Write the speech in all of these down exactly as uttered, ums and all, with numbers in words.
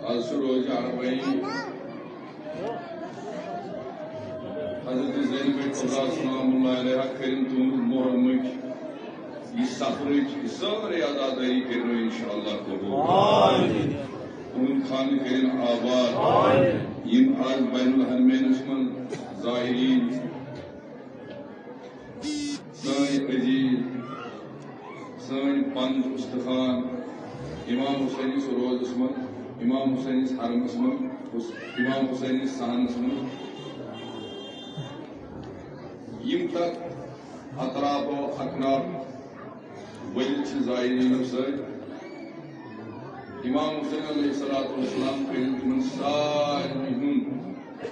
از چھُ روزِ اربعین۔ حضرت زینب قبلیٰ سلام اللہ علیہا کٔرِن تُہُنٛد محرمٕکۍ یہِ سفرٕچ یہِ سٲرٕے عزادٲری کٔرِنو انشاءاللہ قبول۔ آمین۔ تُہُنٛد خانہٕ کٔرِن آباد۔ آمین۔ یِم از بین الحرمینس منٛز زائرین، سٲنۍ عزیز، سٲنۍ پنٛد استخوان، امام حسینس روزس منٛز، امام حسینس حرمس منٛز، امام حسینس صحنس منٛز، یِم تتھ اطراف و اکناف ؤلِتھ چھِ زائرینو سۭتۍ۔ امام حسین علیہ الصلوۃ والسلام کٔرِن تِمن سارنٕے ہُنٛد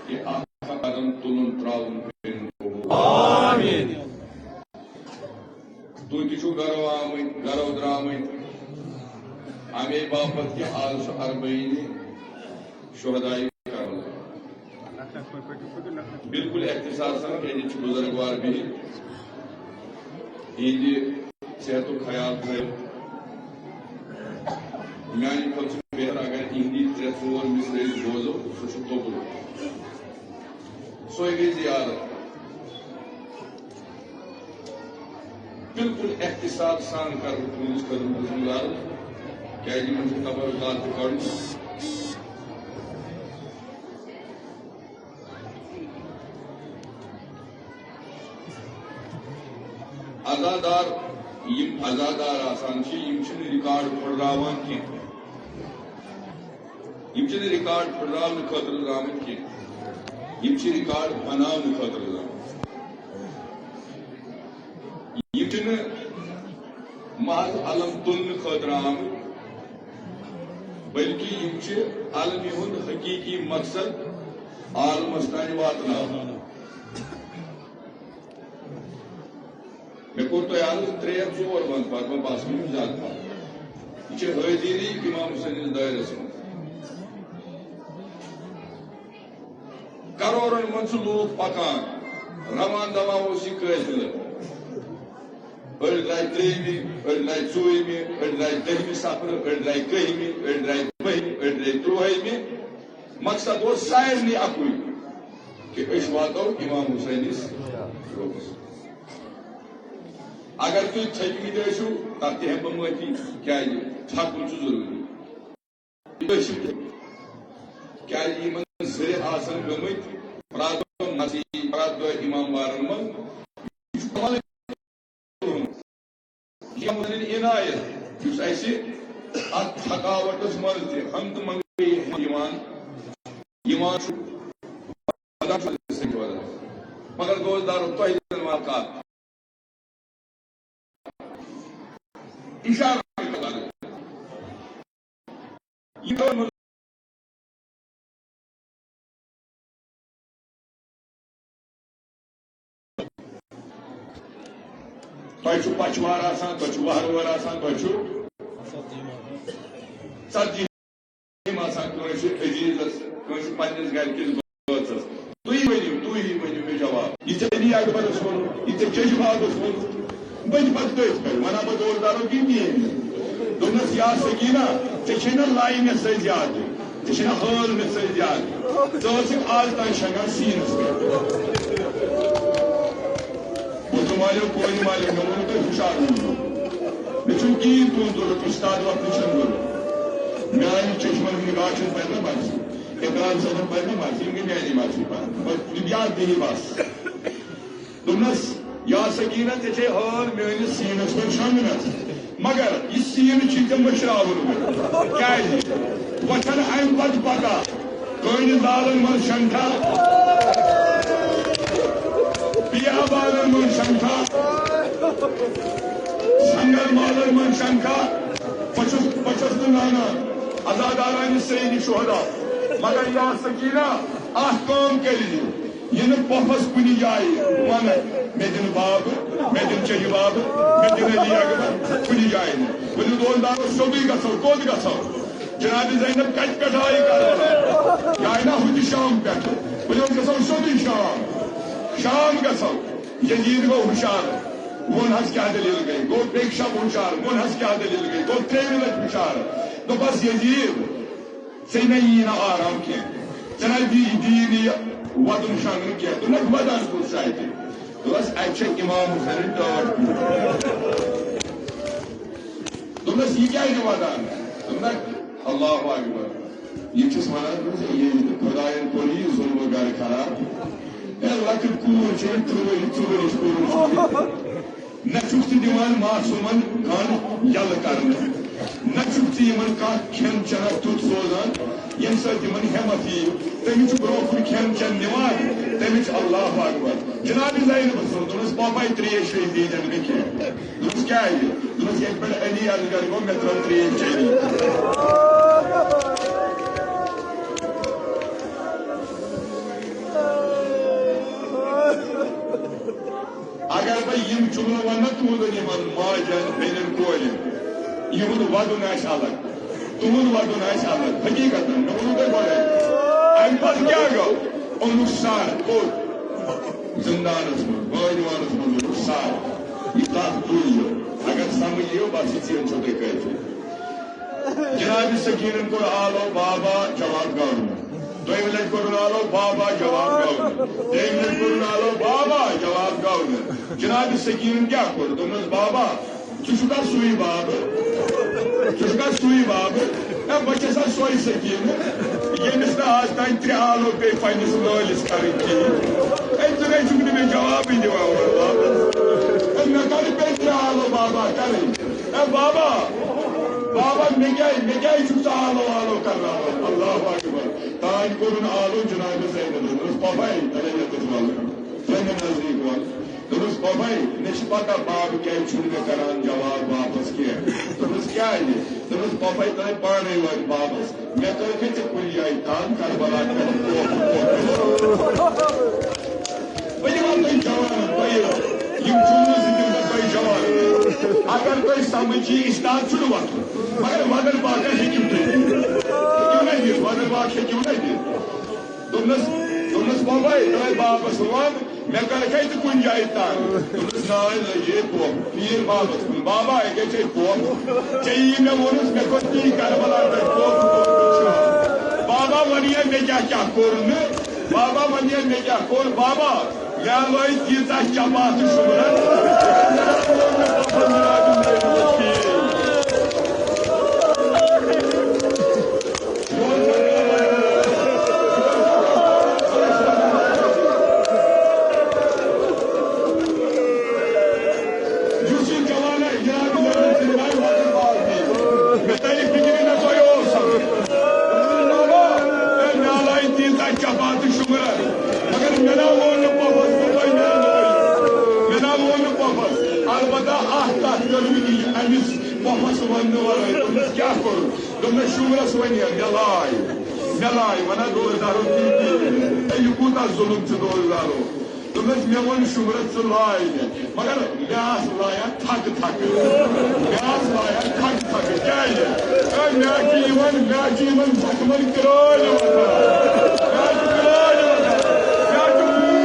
یہِ اکھ قدم تُلُن ترٛاوُن کٔرِن قبول۔ آمین۔ تُہۍ تہِ چھِو گرو آمٕتۍ، گرو درٛامٕتۍ، اَمے باپتھ کہِ آز چھُ اربعین شہداء کربلا۔ بالکل اختصار سان، کیازِ ییٚتہِ چھِ بزرگوار بِہِتھ، یِہِنٛدِ صحتُک خیال تھٲیِو۔ میانہِ کھۄتہٕ چھُ بہتر اگر یِہِنٛدِ ترٛےٚ ژور مِصرٲے بوزو، سُہ چھُ توٚبرُک۔ سۄے گٔے زیارت۔ بالکل احتساب سان کرٕ بہٕ تُہٕنٛدِس خٲطرٕ گُزٲرِش، کیازِ یِمن چھُ تبرکات تہِ کڑُن۔ عزادار، یِم عزادار آسان چھِ، یِم چھِنہٕ ریکارڈ پھٕٹراوان کینٛہہ۔ یِم چھِنہٕ ریکارڈ پھٕٹراونہٕ خٲطرٕ درٛامٕتۍ کینٛہہ۔ یِم چھِ ریکارڈ بناونہٕ خٲطرٕ درٛامٕتۍ۔ یِم چھِنہٕ محض علم تُلنہٕ خٲطرٕ آمٕتۍ، بلکہِ یِم چھِ علمہِ ہُنٛد حقیٖقی مقصد عالمس تانۍ واتناوان۔ مےٚ کوٚر تۄہہِ عرض ترٛےٚ ژور بند پتہٕ ما باسہِ مےٚ یِم زیادٕ پہن۔ یہِ چھِ حٲضِری امام حسینس دٲیرس منٛز۔ کرورن منٛز چھِ لوٗکھ پکان، روان دوا اوس یہِ قٲفلہٕ۔ أڑۍ درٛاے ترٛیٚیمہِ، أڑۍ درٛاے ژوٗرمہِ، أڑۍ درٛاے دٔہمہِ سفرٕ، أڑۍ درٛاے کٔہمہِ، أڑۍ درٛاے بٔہمہِ، أڑۍ درٛاے ترٛوہٲیمہِ۔ مقصد اوس سارنٕے اکُے کہِ أسۍ واتو امام حسینس روزس۔ اگر تُہۍ تھٔکمٕتۍ ٲسِو، تَتھ تہِ ہٮ۪مہٕ بہٕ معٲفی، کیٛازِ تھَکُن چھُ ضروٗری۔ یہِ ٲسِو تُہۍ، کیٛازِ یِمن زٕ رٮ۪تھ آسن گٔمٕتۍ، پرٛٮ۪تھ دۄہ نصیٖب، پرٛٮ۪تھ دۄہ اِمام بارن منٛز۔ یہِ چھُ کمالٕے تُہُنٛد۔ یہِ چھُ عنایت، یُس اَسہِ اَتھ تھکاوٹس منٛز تہِ ہنٛگتہٕ منٛگے یِوان، یِوان چھُ۔ مگر دوستدارو، تۄہہِ زن وَنہٕ کتھ۔ اِشارٕ کران۔ یہِ کٔر مےٚ۔ تۄہہِ چھُ پچھوار آسان، تۄہہِ چھُ وہروٲر آسان، تۄہہِ چھُ ژتجی۔ یِم آسان کٲنٛسہِ عزیزس، کٲنٛسہِ پننِس گرِکِس بٲژس۔ تُہی ؤنِو، تُہی ؤنِو مےٚ جواب۔ یہِ ژےٚ علی اکبرس ووٚن، یہِ ژےٚ چیٚجہِ بابس ووٚن، بہٕ تہِ پتہٕ تٔتھۍ پٮ۪ٹھ ونان، بہٕ دورٕ دارو کِنہٕ کِہیٖنۍ نہٕ۔ دوٚپنس، یا سکینہ، ژےٚ چھے نہ لاینہِ سۭتۍ زیادٕ، ژےٚ چھے نہ حٲل مےٚ سۭتۍ زیادٕ، ژٕ ٲسٕکھ آز تام شۄنٛگان سیٖنس پٮ۪ٹھ۔ وۄتھُن والیو، کورِ والیو، مےٚ ووٚنوُ تۄہہِ ہُشار روٗزِو۔ مےٚ چھُنہٕ کِہیٖنۍ تُہُنٛد ضوٚرَتھ، اُستاد وۄتھنٕچ چھَنہٕ ضوٚرَتھ۔ میٛانہِ چشمَن ہُنٛد نگاہ چھُنہٕ پَرِ نہ بَس۔ اقرار صٲبَن پَرِ نہ بَس، یِم گٔے میٛانی مرضی پَران۔ بَس، یِم یاد دِیہِ بَس۔ دوٚپنَس، یا سکینہ، ژےٚ چھے حٲل میٛٲنِس سیٖنَس پٮ۪ٹھ شۄنٛگنَس۔ مگر یہِ سیٖن چھُے ژےٚ مٔشراوُن وۄنۍ۔ کیٛازِ؟ وۄنۍ چھَنہٕ اَمہِ پتہٕ پتہ۔ کٲنہِ زالن منٛز شنٹھا، بیابانن منٛز شنٹھا، سنگر مالن منٛز شنٹھا۔ بہٕ چھُس، بہٕ چھُس نہٕ زانان عزادارانہِ سید شہدا، مگر یا سکینہ، اکھ کٲم کٔرِو۔ یہِ نہٕ پۄپھس کُنہِ جایہِ وَنہٕ، مےٚ دِنہٕ بابہٕ، مےٚ دِنہٕ چیٚجہِ بابہٕ، مےٚ دِنہٕ علی اکبر، کُنہِ جایہِ نہٕ۔ ؤلِو دوستدارو، سیوٚدُے گژھو، کوٚت گژھو؟ جناب زینب کتہِ پٮ۪ٹھ آیہِ کربلا؟ یہِ آیہِ نا ہُتہِ شام پٮ۪ٹھٕ۔ ؤلِو أسۍ گژھو سیوٚدُے شام۔ شام گژھو۔ یزید گوٚو ہُشار۔ ووٚن حظ کیٛاہ دٔلیٖل گٔے؟ گوٚو بیٚکہِ شب ہُشار۔ ووٚن حظ کیٛاہ دٔلیٖل گٔے؟ گوٚو ترٛیٚیِمہِ لٹہِ ہُشار۔ دوٚپس یزید، ژےٚ نہ یی نہٕ آرام کینٛہہ، ژےٚ نہ دی-، دی نہٕ یہِ وَدُن شۄنٛگنہٕ کینٛہہ۔ دوٚپمَکھ، وَدان کُس چھُ اَتہِ؟ دوٚپمَس، اَتہِ چھےٚ اِمام حُسینٕنۍ ٹٲٹھ کُٹھ۔ دوٚپمَس، یہِ کیٛازِ وَدان؟ دوٚپمَکھ، اللہ اکبر۔ یہِ چھُس وَنان، دوٚپمَس، ییٚلہِ خۄدایَن کوٚر یہِ ظُلمہٕ گَرٕ خراب۔ ہے، لۄکٕٹ کوٗر چھےٚ، یہِ ترٛٲوِتھ ژُگرِس کوٚرمُت۔ نہ چھُکھ ژٕ دِوان معصوٗمن گن یلہٕ کرنہٕ، نہ چھُکھ ژٕ یِمن کانٛہہ کھٮ۪ن چٮ۪نہ تیُتھ سوزان، ییٚمہِ سۭتۍ یِمن ہٮ۪متھ یِیہِ۔ تٔمِس چھُ برونٛہہ کُن کھٮ۪ن چٮ۪ن نِوان، تٔمِس چھُ اللہ اکبر۔ جناب زینبس ووٚن، دوٚپنس، "پاپا، ترٛیش ویش دیٖزٮ۪ن نہٕ کینٛہہ۔" دوٚپُس، "کیٛازِ؟" دوٚپُس، "ییٚتہِ پٮ۪ٹھ علی اصغر گوٚو، مےٚ ترٲو ترٛیش چینی۔" اگر بہٕ یِم جملہٕ وَنہٕ نا تُہنٛدٮ۪ن یِمن ماجن، بیٚنٮ۪ن، کورٮ۪ن، یِہُنٛد وَدُن آسہِ الگ، تُہُنٛد وَدُن آسہِ الگ۔ حقیٖقتن، مےٚ ووٚنوُ تۄہہِ گۄڈَے۔ اَمہِ پتہٕ کیٛاہ گوٚو؟ اوٚنُکھ سر، کوٚت؟ زِندانس منٛز، بٲدیانس منٛز اوٚنُکھ سر۔ یہِ کَتھ بوٗزِو، اگر سمجھ یِیو، بس یہِ ژیر چھو تۄہہِ کٲفی۔ جناب سکیٖنن کوٚر آلو، بابا، جواب گوٚو نہٕ۔ دوٚیمہِ لٹہِ کوٚرُن آلو، بابا، جواب گوٚو نہٕ۔ ترٛیٚیِمہِ لٹہِ کوٚرُن آلو، بابا، جواب گوٚو نہٕ۔ جناب سکیٖنن کیٛاہ کوٚر؟ دوٚپنس، "بابا، ژٕ چھُکھا سُے بابہٕ؟ ژٕ چھُکھا سُے بابہٕ؟ ہے، بہٕ چھَسا سۄے سکیٖنہٕ، ییٚمِس نہٕ آز تام ترٛےٚ آلو پیٚیہِ پنٛنِس مٲلِس کَرٕنۍ کِہیٖنۍ؟ ہے، ژٕ نے چھُکھ نہٕ مےٚ جوابٕے دِوان اورٕ واپس۔ ہے، مےٚ کَرٕ بیٚیہِ ترٛےٚ آلو بابا کَرٕنۍ۔ ہے، بابا، بابا، مےٚ کیٛازِ، مےٚ کیٛازِ چھُکھ ژٕ آلو آلو کَرناوان؟" اللہ اکبر۔ تانۍ کوٚرُن آلو جناب زینبن۔ دوٚپنس، "پۄپھے، تَلے یَتَس وَلہٕ، ترٛٲے مےٚ نزدیٖک وَلہٕ۔" دوٚپنس، "پۄپھے، مےٚ چھِ پتہ بابہٕ کیٛازِ چھُنہٕ مےٚ کران جواب واپس کینٛہہ۔" دوٚپنس، "کیٛازِ؟" دوٚپنس، "پۄپھے، تۄہہِ پانَے وَنہِ بابس، مےٚ کٔرۍ مےٚ ژےٚ کُنہِ جایہِ تنگ، کربلا پٮ۪ٹھ کوفہٕ کوفہٕ۔" بہٕ دِمو تۄہہِ جواب، تۄہہِ یِم جملہٕ زٕ دِمو تۄہہِ جواب۔ اگر تۄہہِ سمجھ یی، استاد چھُنہٕ وۄتھُن، مگر وَدَن باقَن ہیٚکِو تُہۍ دِتھ۔ ہیٚکِو نہ دِتھ، وَدَن باق ہیٚکِو نہ دِتھ۔ دوٚپنَس، دوٚپنَس، "بۄبَے، ترٛٲے بابَس وَن، مےٚ کَرَکھَے ژٕ کُنہِ جایہِ تنگ؟" دوٚپنَس، "ناے، لٔجے پوپھ، پیٖر بابَس کُن۔ بابا، یہِ گژھِ پوپھ۔ ژےٚ یی مےٚ ووٚنُس، مےٚ کوٚر تی کربلا پٮ۪ٹھ پوپھ، پوپھ چھُ۔ بابا، وَن ہے مےٚ کیٛاہ کیٛاہ کوٚر نہٕ؟ بابا، وَن ہے مےٚ کیٛاہ کوٚر؟ بابا، مےٚ لٲج تیٖژاہ چپاتہٕ شُمرن۔" یُس یہِ جوان ہے، جناب، مےٚ تَلہِ فِکرِ نہ تۄہہِ اوس۔ بابا، ہے، مےٚ لٲج تیٖژاہ چپاتہٕ شُمرن، مگر مےٚ نہ ووٚن نہٕ پۄپھس، دوٚپمَے مےٚ نہ ووٚن۔ مےٚ نہ ووٚن نہٕ پۄپھس۔ البتہ اکھ کتھ کٔر مےٚ یہِ، أمِس پۄپھس وننہٕ ورٲے۔ دوٚپمَس، "کیٛاہ کوٚرُتھ؟" دوٚپمَس، "شُمرس وَنہِ، مےٚ لایہِ، مےٚ لایہِ، وَنان، دوستدارو، تی تی۔ ہے، یہِ کوٗتاہ ظُلُم چھُ، دوستدارو؟" دوٚپمَس، "مےٚ ووٚن شُمرس، ژٕ لاے مےٚ، مگر مےٚ آس لایان تھکہٕ تھکہٕ۔ مےٚ آس لایان تھکہٕ تھکہٕ۔ کیٛازِ؟ ہے، مےٚ چھِ یِوان، مےٚ چھِ یِوان زخمن کرٛٲلۍ وۄتھان۔ مےٚ چھِ کرٛٲلۍ وۄتھان۔ مےٚ چھِ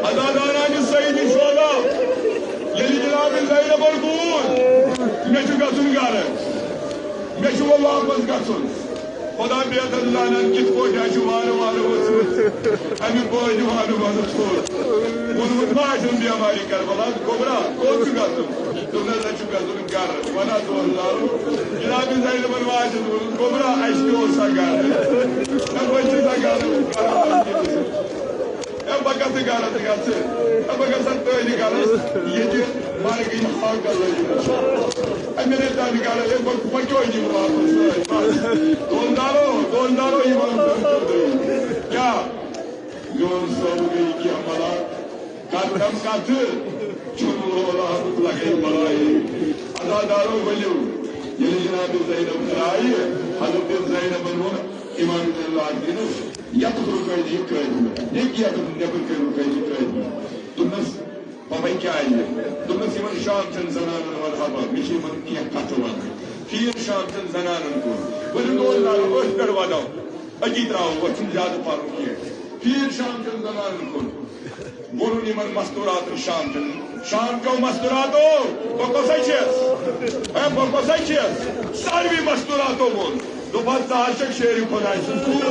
عزاداران سید شہدا، ییٚلہِ جناب زینبن بوٗز، مےٚ چھُ گژھُن گرٕ، مےٚ چھُ وۄنۍ واپس گژھُن۔ خدا بیتن زانان کِتھ پٲٹھۍ آسہِ وارٕ وارٕ ؤژھمٕژ اَمہِ پٲدِ وارٕ وارٕ ژوٚل۔ ووٚنمُت ما آسٮ۪م بیمارِ کربلا کُبرا، کوٚت چھُ گژھُن؟ دوٚپنس، اَسہِ چھُ گژھُن گرٕ۔ وَنان دۄن زارو، جناب زینبن ما آسٮ۪س ووٚنمُت، کُبرا، اَسہِ تہِ اوس سا گرٕ۔ مےٚ بچہِ سا گرٕ، گرٕ۔ اے، بہٕ گژھٕ گرس، گژھٕ۔ اے، بہٕ گژھٕ تٔہنٛدِ گرس، ییٚتہِ مرگٕنۍ حق لٔجمٕژ۔ اے، مےٚ نَے تَمہِ گرٕ، اے، بہٕ، بہٕ کیٛاہ یِمہٕ واپس؟ دۄن دارو، دۄن دارو یِوان۔ کیٛاہ؟ میون صٲب گٔے کینٛہہ بلا۔ کتھ کم کتھ، چھُنہٕ لولہٕ حضرت لگے بلایہِ۔ عزادارو ؤلِو، ییٚلہِ جناب زینب درٛایہِ، حضرت زینبن ووٚن امام زین العابدینس، یتُک رُکٲوِو یہِ قٲدی، ییٚتہِ یتُک نٮ۪بر کٔرِو رُکٲوِو یہِ قٲدی۔ دوٚپنس، ببا کیٛازِ؟ دوٚپنس، یِمن شام چٮ۪ن زنانن ونہٕ ہا بہٕ، مےٚ چھِ یِمن کینٛہہ کتھٕ وننہِ۔ پھیٖر شام چٮ۪ن زنانن کُن، ؤلِو نہٕ لارو، أتھۍ پٮ۪ٹھ ودو، أتی ترٛاوو، وۄنۍ چھُنہٕ زیادٕ پرُن کینٛہہ۔ پھیٖر شام چٮ۪ن زنانن کُن۔ ووٚنُن یِمن مستوٗراتن شام کٮ۪ن، شام کیو مستوٗراتو، بہٕ کۄسے چھَس؟ ہے، بہٕ کۄسے چھَس؟ ساروی مستوٗراتو ووٚن، دوٚپہَس، ژٕ حظ چھَکھ شیرِ خۄداے سٕنٛز کوٗر۔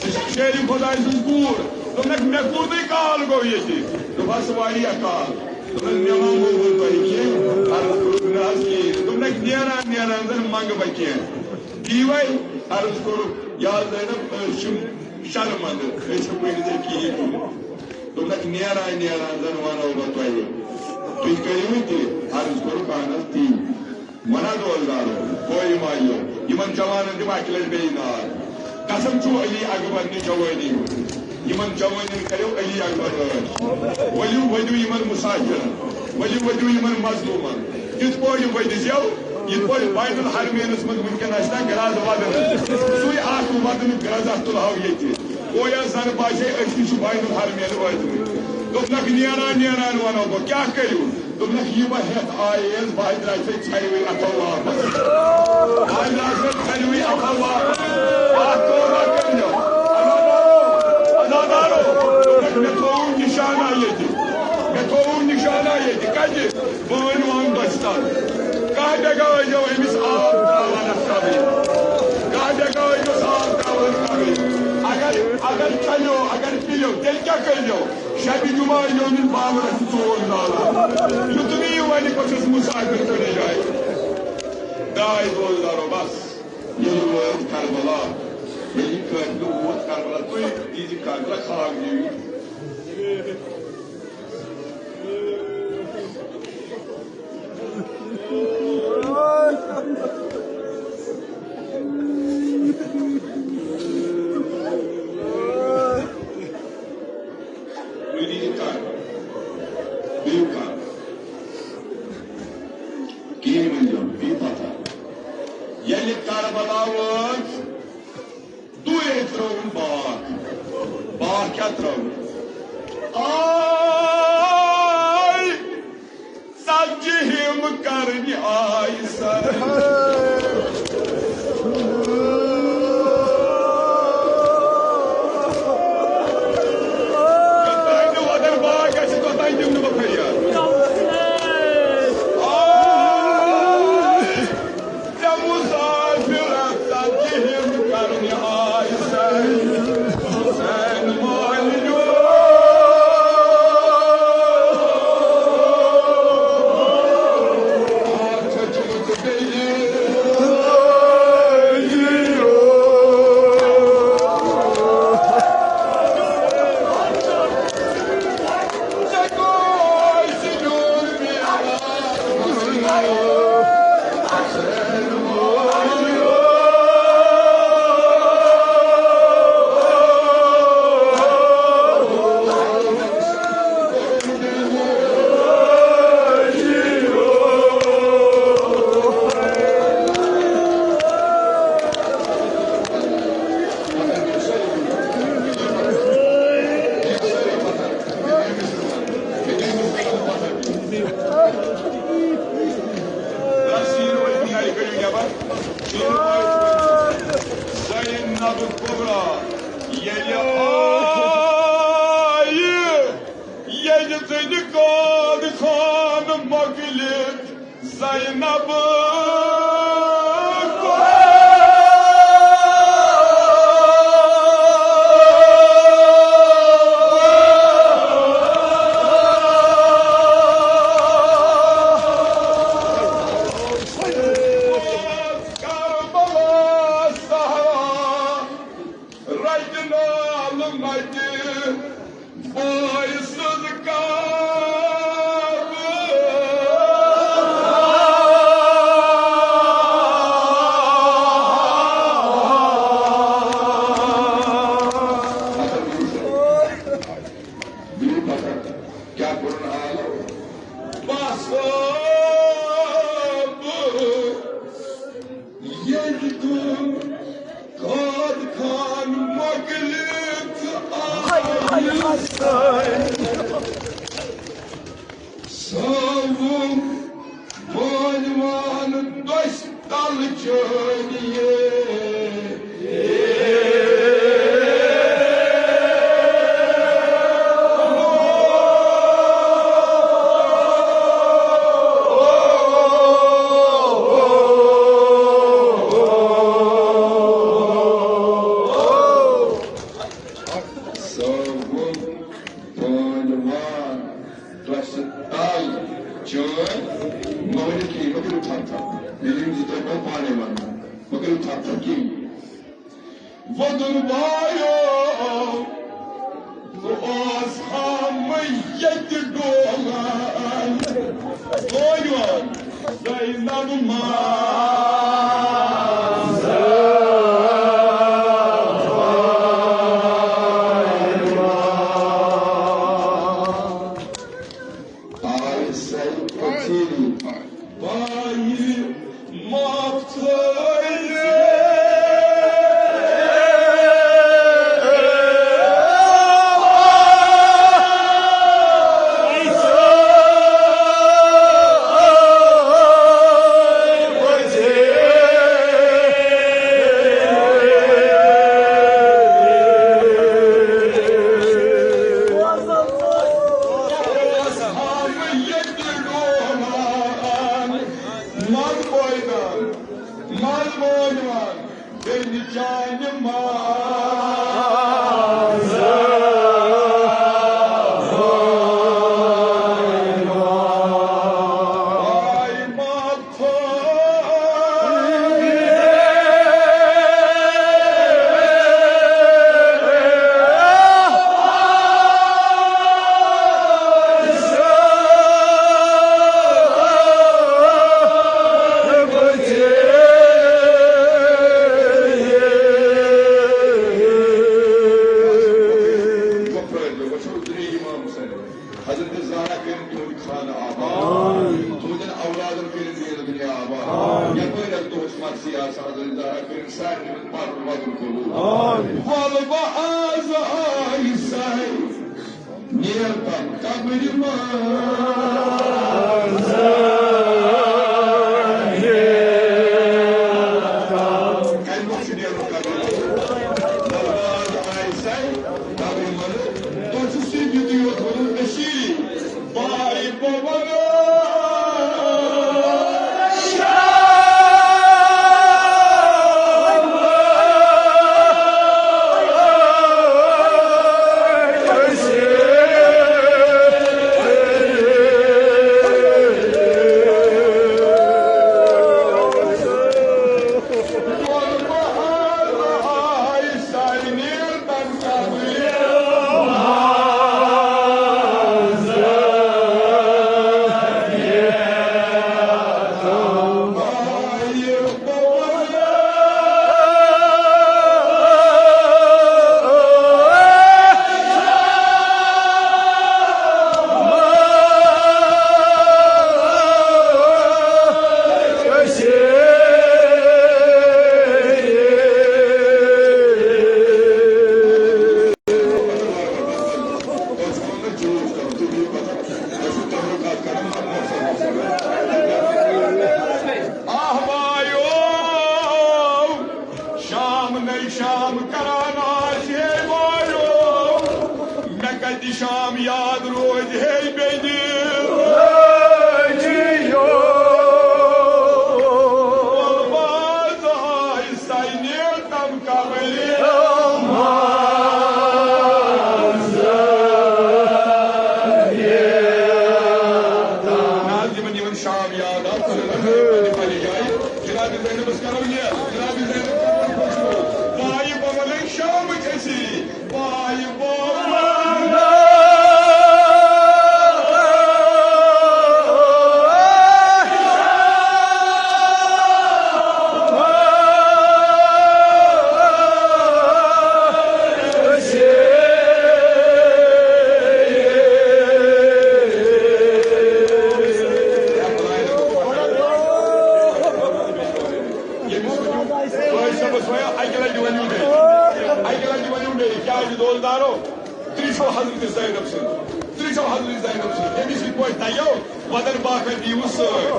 ژٕ چھَکھ شیرِ خۄداے سٕنٛز کوٗر۔ دوٚپنَکھ، مےٚ کوٗتٕے کال گوٚو ییٚتہِ؟ دوٚپہَس، واریاہ کال۔ دوٚپنَکھ، مےٚ ما موٚنگُن تۄہہِ کینٛہہ؟ عرض کوٚرُکھ، نہ حظ کِہیٖنۍ۔ دوٚپنَکھ، نیران نیران زَن منٛگہٕ بہٕ کینٛہہ۔ تی وَے عرض کوٚرُکھ، یا زینب، أسۍ چھِ شرمندٕ، أسۍ ہٮ۪کو نہٕ ژےٚ کِہیٖنۍ ؤنِتھ۔ دوٚپنَکھ، نیران نیران زَن وَنو بہٕ تۄہہِ، تُہۍ کٔرِو تہِ؟ عرض کوٚرُکھ، اہن حظ تی۔ وَنان اوس دارو، کویہِ مایو، یِمَن جوانَن دِم اَکہِ لَٹہِ بیٚیہِ نار۔ قسم چھُ علی اکبر نہِ جوٲنی ہُنٛد۔ یِمَن جوانٮ۪ن کٔرِو علی اکبر رٲچھ۔ ؤلِو ؤدِو یِمَن مُسافِرَن، ؤلِو ؤدِو یِمَن مظلوٗمَن۔ یِتھ پٲٹھۍ ؤدِو زٮ۪و، یِتھ پٲٹھۍ بین الحرمینَس منٛز وٕنکٮ۪ن آسہِ نا گرٛد وَدُن، سُے اَکھ وَدُنُک گرٛد اَتھ تُلہو ییٚتہِ۔ گویا زَن باسے أسۍ تہِ چھِ بین الحرمین وٲتمٕتۍ۔ دوٚپنَکھ، نیران نیران وَنو بہٕ، کیٛاہ کٔرِو؟ دوٚپنَکھ، یہِ بہٕ ہٮ۪تھ آیس، بہٕ درٛاے سۄ ژھرِوٕے اَتھو واپس۔ بہٕ درٛاے سۄ ژھرِوٕے اَتھو واپس۔ اَتھ کٲمہ کٔرۍزیو۔ عزادارو، عزادارو۔ دوٚپنَکھ، مےٚ تھوٚوُن نِشانہ ییٚتہِ۔ مےٚ تھوٚوُن نِشانہ ییٚتہِ۔ کَتہِ؟ بہٕ وَنہٕ وَن دٔسۍ تَل۔ کانٛہہ بیگاہ ٲسۍزیو أمِس آب ترٛاوان اَتھ کَمرِ۔ کانٛہہ بیگاہ ٲسۍزیوس آب ترٛاوان اَتھ کَمرِ۔ اگر، اگر چَلیو، اگر پِلیو، تیٚلہِ کیٛاہ کٔرۍزیو؟ شبِ جمعہ یومِ باورس ژوٗر زالان۔ یُتھ نہٕ یہِ وَنہِ، بہٕ چھُس مُسافِر کُنہِ جایہِ۔ درٛاے دوستدارو بس۔ ییٚلہِ وٲتۍ کربلا، ییٚلہِ یہِ قٲفلہٕ ووت کربلا، تُہۍ دیٖزِ کربلا خاک دیٖوِ۔ تُہۍ دیٖزِ کر، دِیِو کر۔ کِہیٖنۍ ؤنۍزیو نہٕ، بِہِو پَتھر۔ ییٚلہِ کربلا وٲژ، دوٗرے ترٛٲوٕن باکھ۔ باکھ کیٛاہ ترٛٲوٕن؟ آے ژتجی ہِم کرنہِ آے سر۔ یوٚتام نہٕ وۄدر باغ گژھِ، توٚتام دِمہٕ نہٕ بہٕ فریاد۔ آے ژےٚ مُسافِرَس ژَتجِہِم کرنہِ آے سر۔ حسین مالِنیو۔ زینب کبریٰ ییٚلہِ آیہِ، ییٚلہِ زَنہِ قٲد خان مۄکلہِ، زینب کبریٰ۔ متہِ بٲے سٕنٛز کعبہٕ۔ کیٛاہ کوٚرُن حال؟ بس بہٕ ییٚلہِ تُم قٲد خان مۄکلِتھ آیہِ سٲوُم بٲنۍ وان دٔسۍ تل چٲنِیے۔ سٲوُم بٲنۍ وان دٔسۍ تل چٲنۍ۔ مٲلِک یی، مےٚ کٔرِو تھپھ تھپھ۔ ییٚلہِ یِم زٕ ترٛےٚ گوٚو پانے ونان، مےٚ کٔرِو تھپھ تھپھ کِہیٖنۍ۔ وۄدُن بایو، بہٕ اوس ہا مےٚ ییٚتہِ ڈولان۔ بٲنۍ وان زینب ماں۔ آے سَے پٔژھِل بایہِ معاف تھٲوزِ۔ مَل پٲدان، مَل مٲنِوان، بیٚنہِ چانہِ ماز۔ آے ماں حضرت زہرا کٔرِن تُہُنٛد خانہٕ آباد۔ آمین۔ تُہٕنٛدٮ۪ن اولادن کٔرِن دیٖن دُنیا آباد۔ آمین۔ یپٲرۍ اَتھ دۄہس مرثی آسہِ، حضرت زہرا کٔرِن سارنٕے ہُنٛد پرُن وَدُن قبوٗل۔ آمین۔ وَلہٕ بہٕ آز آیہِ سَے نیرتم قبرِ منٛز۔ کَمہِ دۄہ چھُ نیرُن قبرِ منٛز؟ وَلہٕ بہٕ آز آیہِ سَے قبرِ منٛز۔ تۄہہِ چھُ صرف یُتُے یوت وَنُن، کٔشیٖرِ بایہِ بہٕ وَنہٕ۔ آہ وایو، شام نَے شام کران آسہِ ہے وایو، مےٚ کتہِ شام یاد روزِ ہے بیٚنہِ۔ باز آے سَے نیرتم قبرِ منٛز۔ نہ حظ، یِمن، یِمن شام یاد آو، تُلِو نہ پننہِ پننہِ جایہِ۔ جناب زینبس کرو یہِ، جناب زینب کرو خوشبو۔ بایہِ بہٕ وَنَے شامٕچ أسی، بایہِ تُہۍ چھِو حضرت زینب سٕنٛدۍ، تُہۍ چھِو حضرت زینب سٕنٛدۍ، ییٚمِس یِتھ پٲٹھۍ دَیو، وَدَن باقٕے دِیِو سۭتۍ۔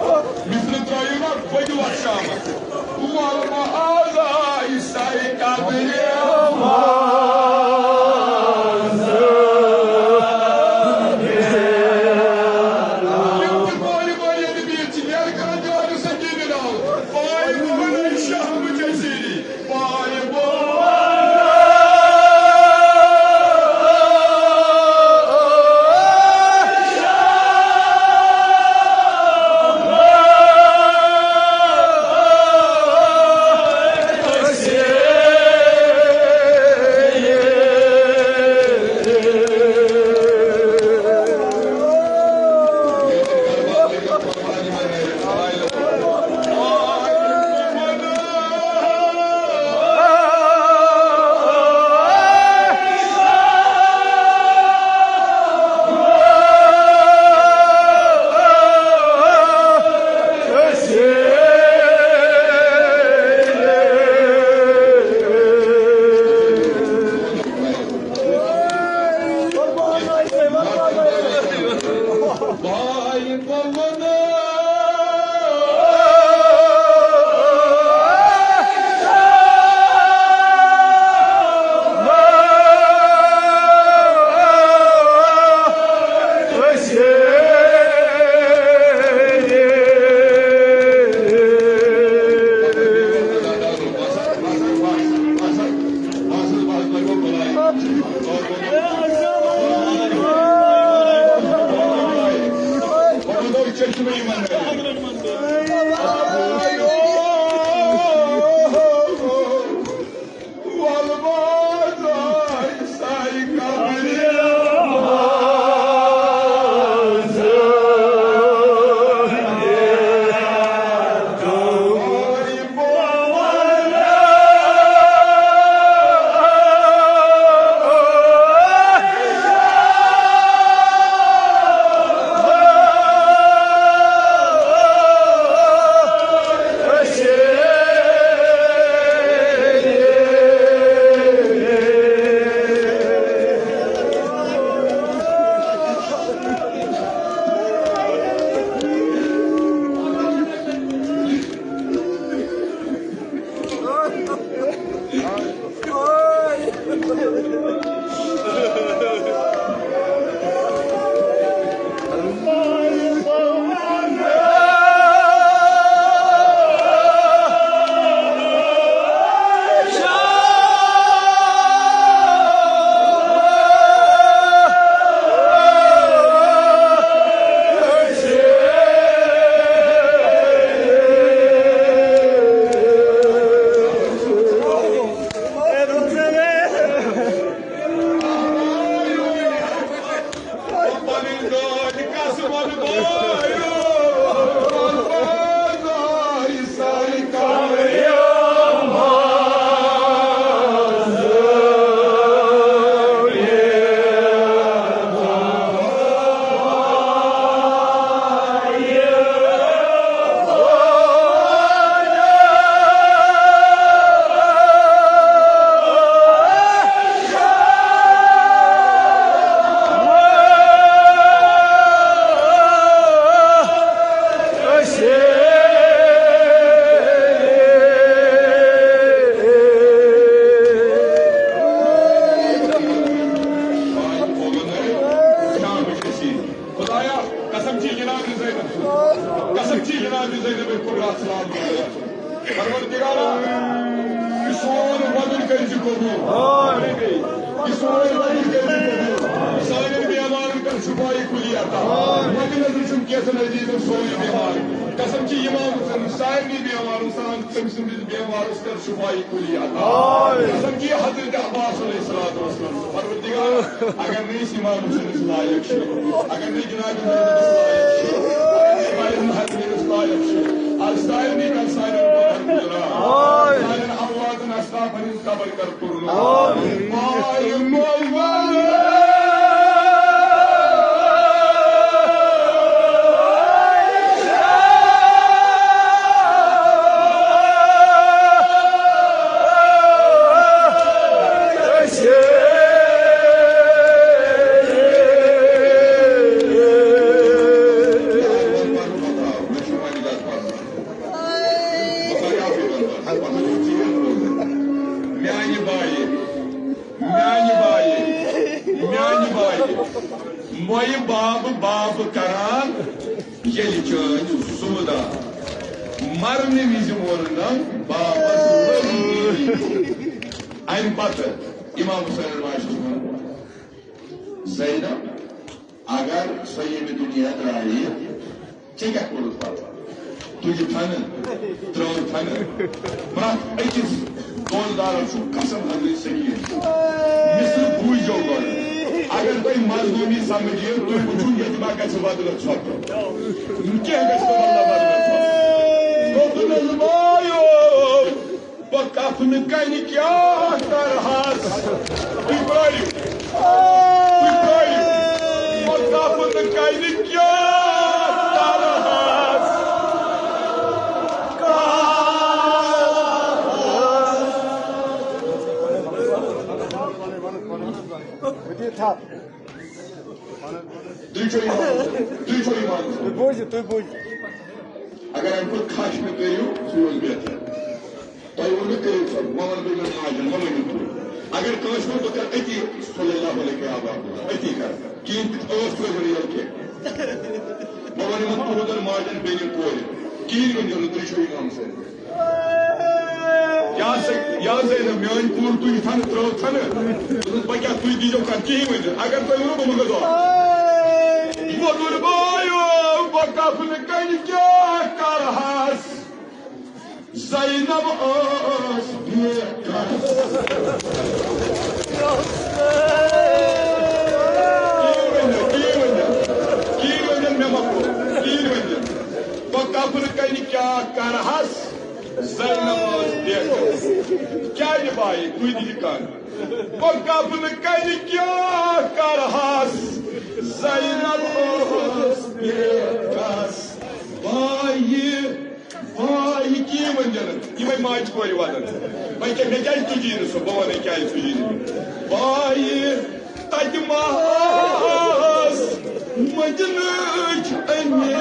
مِثلہٕ ترٛٲیِو نا، ؤلِو اَتھ شامَس۔ وَلمَا آزا عیسیٰ قبرِ منٛز۔ تِم تہِ کورِ مٲرِتھ بِہِتھ چھِ، نیرٕ کران دیوانہٕ سنجیٖدٕ ڈال۔ پایہِ بہٕ وَنَے شاہ مُجَسِری۔ خدایا، قسم چھی جناب زینب سُنٛد۔ قسم چھی جناب زینب کُبریٰ سلام۔ پروردگارا، یہِ سون وَدُن کٔرۍ زِ قبوٗل۔ یہِ سون وَدُن کٔرۍ زِ قبوٗل۔ سانٮ۪ن بیمارن کر شفائی کُلی عطا۔ وَتہِ نظرِ چھُم کینٛژن عزیٖزن سورُے بیمار۔ قسم چھی امام حسین سارنٕے بیمارن سان تٔمۍ سٕنٛدِس بیمارس کر شفائی کُلی عطا۔ قسم چھی حضرت عباس علیہ الصلوۃ والسلام۔ پروردگار، اگر نہٕ أسۍ امام حسینس لایق چھِ، اگر نہٕ جناب حضرتس لایق چھِ، اگر نہٕ امام حسینس لایق چھِ، از سارنٕے کر سانٮ۪ن گۄڈن گُزران، سانٮ۪ن اولادن اصحابن ہٕنٛز قبر کر پُرنور۔ آمین۔ مۄیہِ باب باب کران ییٚلہِ چٲنۍ زُمہٕ دار۔ مرنہٕ وِزِ ووٚننم بابس ؤری۔ امہِ پتہٕ امام حسین رضی اللہ عنہ چھُس وَنان، زینب، اگر سۄ ییٚمہِ دُنیا درٛایہِ، ژےٚ کیٛاہ کوٚرُتھ پتہٕ؟ تُجہِ تھنہٕ، ترٛٲو تھنہٕ، پرٛٮ۪تھ أکِس دۄن دارن چھُ قسم حضرت سکیٖن۔ مصرٕ بوٗزیو گۄڈٕ۔ اگر تۄہہِ مظلوٗمی سمجھ یِیو، تُہۍ وٕچھِو ییٚتہِ ما گژھِ بدلہٕ ژھۄپہٕ۔ کینٛہہ گژھِ نہٕ بدلہٕ ژھۄپہٕ۔ دوٚپُن حظ، بایو، بہٕ کفنہٕ کنہِ کیٛاہ کرہس؟ تُہۍ پرٛٲرِو۔ تُہۍ پرٛٲرِو۔ بہٕ کفنہٕ کنہِ کیٛاہ کرہس؟ تُہۍ چھِو یِوان، تُہۍ چھِو یِوان۔ تُہۍ بوٗزِو، تُہۍ بوٗزِو۔ اگر اَمہِ کھۄتہٕ خش تہِ کٔرِو، سُہ روزِ بہتر۔ تۄہہِ ووٚن مےٚ کٔرِو سا، وۄنۍ وَنہٕ بہٕ یِمَن ماجَن، وۄنۍ ؤنِو تُہۍ۔ اگر کٲنٛسہِ ووٚن، بہٕ کَرٕ أتی صلی اللہ علیہ و آلہ، أتی کَرٕ۔ کِہیٖنۍ تہِ ٲس تُہۍ ؤنِو یَلہٕ کینٛہہ۔ بہٕ وَنہٕ یِمَن تُہُنٛدٮ۪ن ماجَن، بیٚنٮ۪ن، کورٮ۪ن۔ کِہیٖنۍ ؤنِو نہٕ، تُہۍ چھِو اِمام حُسین۔ یا زَ-، یا زینب، میٛٲنۍ کوٗر تُہۍ یِتھَن ترٛٲو تھَنہٕ۔ دوٚپُس، بہٕ کیٛاہ، تُہۍ دیٖزیو کَتھ، کِہیٖنۍ ؤنِو۔ اگر تۄہہِ ووٚنوُ، بہٕ مَہ گژھو۔ وۄدُر بایو، بہٕ کَفنہٕ کَنہِ کیٛاہ کَرٕہَس؟ زینب ٲس بے کس۔ کی ؤنِو، کی ؤنِو، کی ؤنِو، مےٚ مۄکلو، کی ؤنِو۔ بہٕ کفنہٕ کنہِ کیٛاہ کرہس؟ زینب ٲس بے کس۔ کیٛازِ بایہِ؟ تُہۍ دِیِو کن۔ بہٕ کفنہٕ کنہِ کیٛاہ کرہس؟ زینب ٲس بے کس۔ بایہِ، بایہِ کی ونجن، یمے ماجہِ کورِ ودن۔ وۄنۍ کیٛاہ، مےٚ کیٛازِ تُجی نہٕ سُہ؟ بہٕ ونے کیٛازِ تُجی نہٕ۔ بایہِ، تتہِ ما ٲس مدینٕچ امیر۔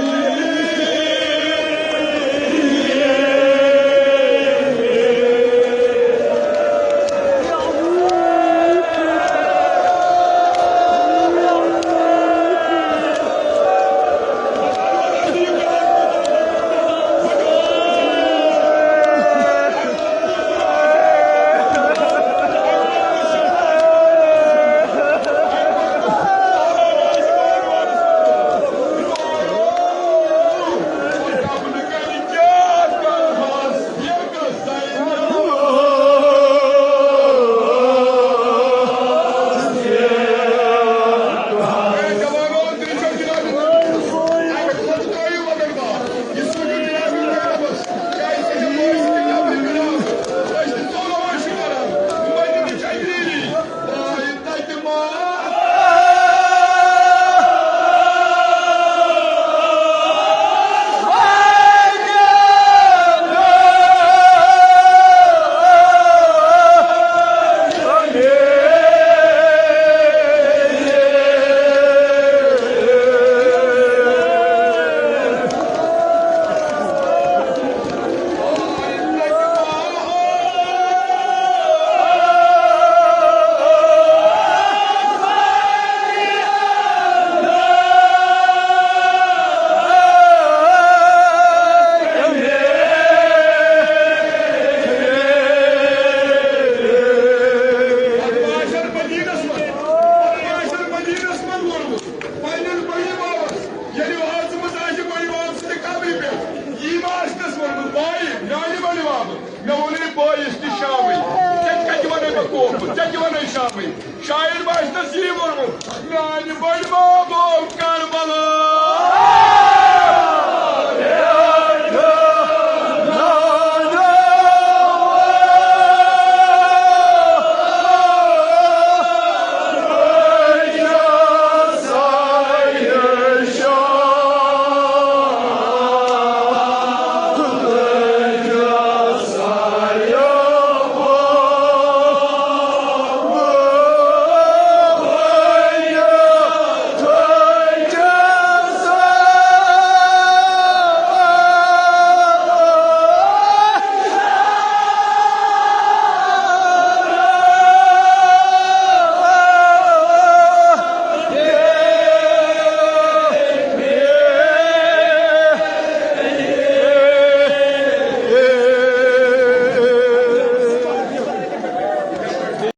پتہٕ معاشر مدینس منٛز، پتہٕ معاشر مدینس منٛز ووٚنمُت پننٮ۪ن بٔڑِ بابس، ییٚلہِ وٲژمٕژ آسہِ بٔڑِ بب سٕنٛدِ قبرِ پٮ۪ٹھ، یی ما آسنس ووٚنمُت، بایہِ، میانہِ بٔڑِ ببہٕ، مےٚ ووٚنُے بٲیِس تہِ شامٕے، ژےٚ تہِ کتہِ ونے مےٚ کوپُر، ژےٚ تہِ ونے شامٕے۔ شاید ما آسنس یی ووٚنمُت، میانہِ بٔڑِ بب۔